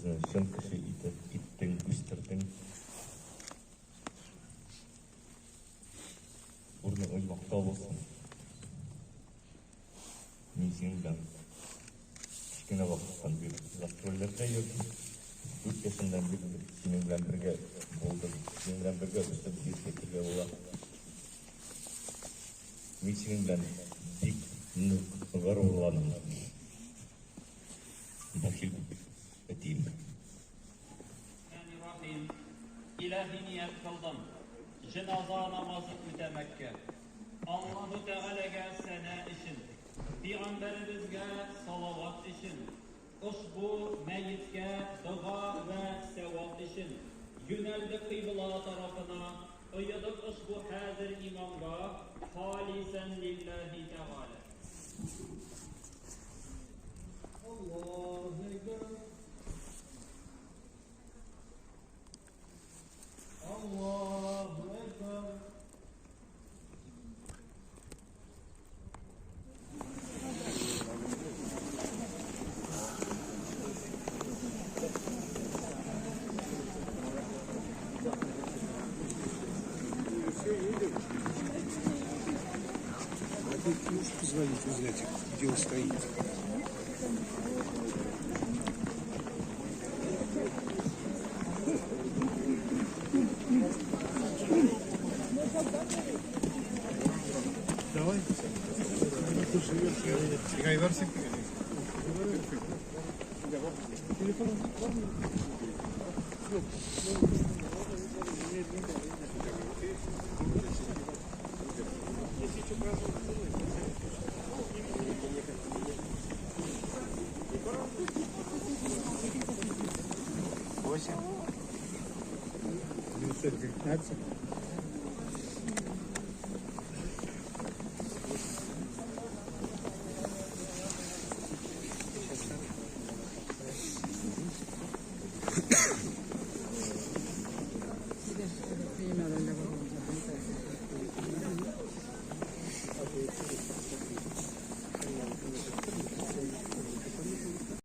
Безне чын кеше итеп иттең, үстердең. Урының оҗмахта булсын. Мин синең белән кечкенә вакыттан бирле гастрольләрдә йөрдем. 4 яшемнән бирле синең белән бергә булдым. Синең белән бергә үстем дип әйтергә була. Мин синең белән бик нык горурланам. Бәхил әтием. Рахим, илаһи ният кылдым, җеназа намазы үтәмәккә. Аллаһу Тәгаләгә сәнә өчен, пигамбәребезгә салават өчен, ошбу мәеткә дога вә сәвап өчен юнәлдек кыйбла тарафына, оедык ошбу хәзер имамга, халисән лиллаһи Тәгалә. Аллаһу әкбәр. Аллаһу әкбәр. А ты можешь позвонить, узнать, где он стоит? Давай. Восемь. 919.